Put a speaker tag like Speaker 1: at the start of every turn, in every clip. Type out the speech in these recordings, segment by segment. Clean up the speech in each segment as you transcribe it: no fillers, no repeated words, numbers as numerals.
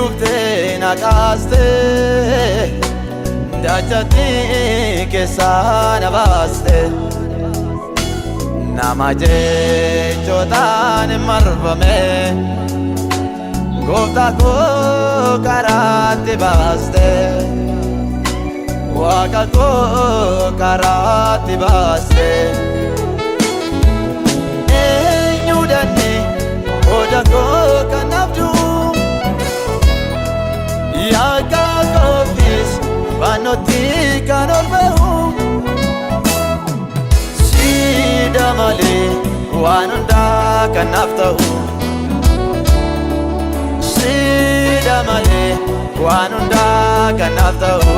Speaker 1: dhuftee na kaastee, dachatti keessaa na baaste. Nama jechootaan marfame, gooftaa koo karaatti baaste. Waaqa koo karaatti baaste. Eenyu danni qooda koo kanaaf du'u? Yakka koofis fannootti kan ol ba'u. Siidha malee waan hundaa kanaaf ta'u. Siidha malee waan hundaa kanaaf ta'u.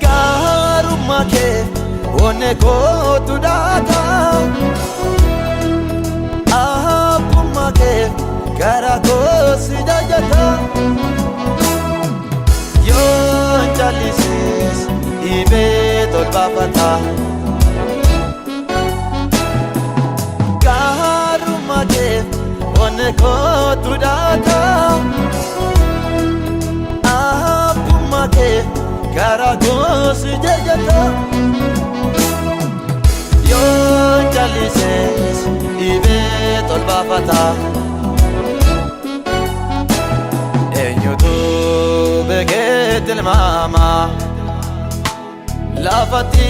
Speaker 1: Gaarummaa kee onnee kootu daata. Abbummaa kee gara koo si jajjata. Yoon callises dhibee tolbaafata. Gaarummaa kee onnee kootu daata. Abbummaa kee gara koo si jajjata. Yoon callises dhibee tolbaafata. Eenyutu beekee tilmaama? Lafatti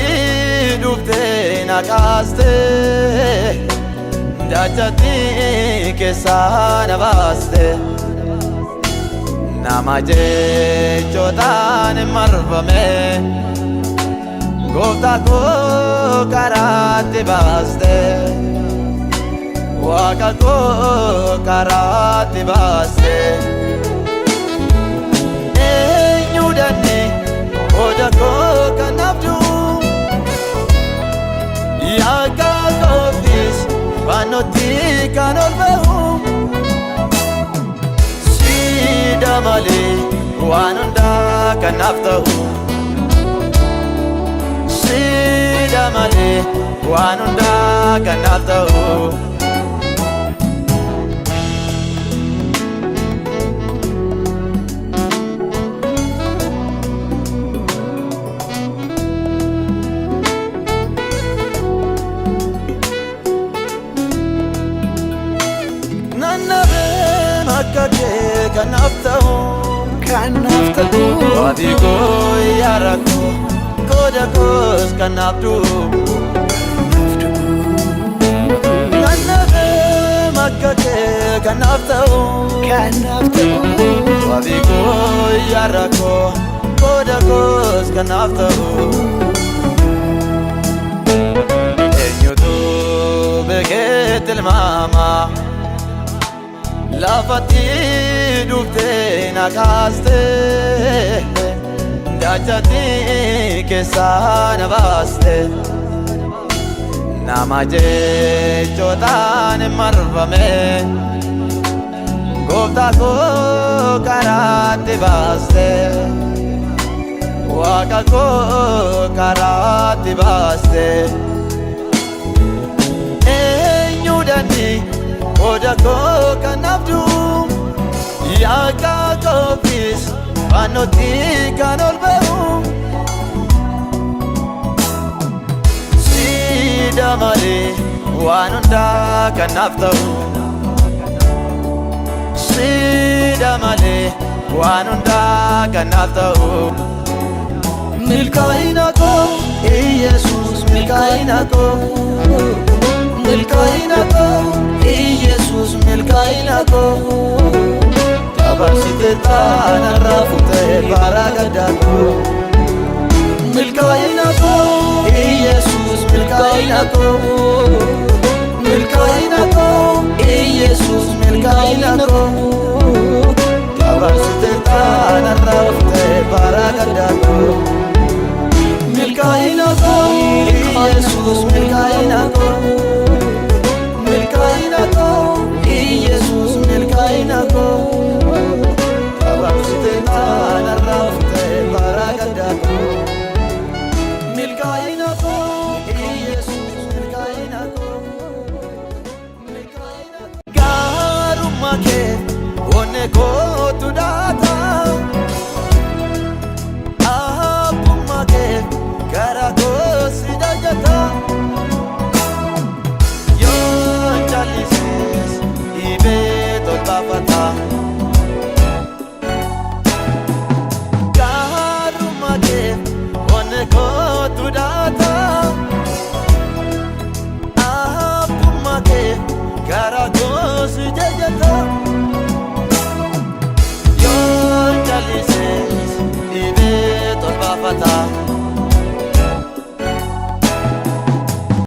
Speaker 1: dhuftee na kaastee, dachatti keessaa na baaste. Nama jechootaan marfame, gooftaa koo karaatti baaste. Waaqa koo karaatti baaste. Eenyu danni qooda koo kanaaf du'u? Yakka koofis fannootti kan ol ba'u. Siidha malee waan hundaa kanaaf ta'u. Siidha malee waan hundaa kanaaf ta'u. Nannabeen akka kee kanaaf ta'u.
Speaker 2: Kanaaf ta'u.
Speaker 1: Waatii koo yaara koo qooda koos kanaaf du'u.
Speaker 2: Kanaaf du'u.
Speaker 1: Nannabeen akka kee kanaaf ta'u.
Speaker 2: Kanaaf ta'u.
Speaker 1: Waatii koo yaara koo qooda koos kanaaf ta'u. Eenyutu beekee tilmaama? Lafatti dhuftee na kaastee, dachatti keessaa na baaste. Nama jechootaan marfame, gooftaa koo karaatti baaste. Waaqa koo karaatti baaste. Eenyu danni qooda koo kanaaf du'u? Yakka koofis fannootti kan ol ba'u. Siidha malee waan hundaa kanaaf ta'u. Siidha malee waan hundaa kanaaf ta'u. Milkaa'ina koo Iyesuus, milkaa'ina koo. Milkaa'ina koo Iyesuus, milkaa'ina koo. Dabarsite taanarraa fuutee bara gaddaa koo. Milkaa'ina koo Iyesuus, milkaa'ina koo. Milkaa'ina koo Iyesuus, milkaa'ina koo. Dabarsite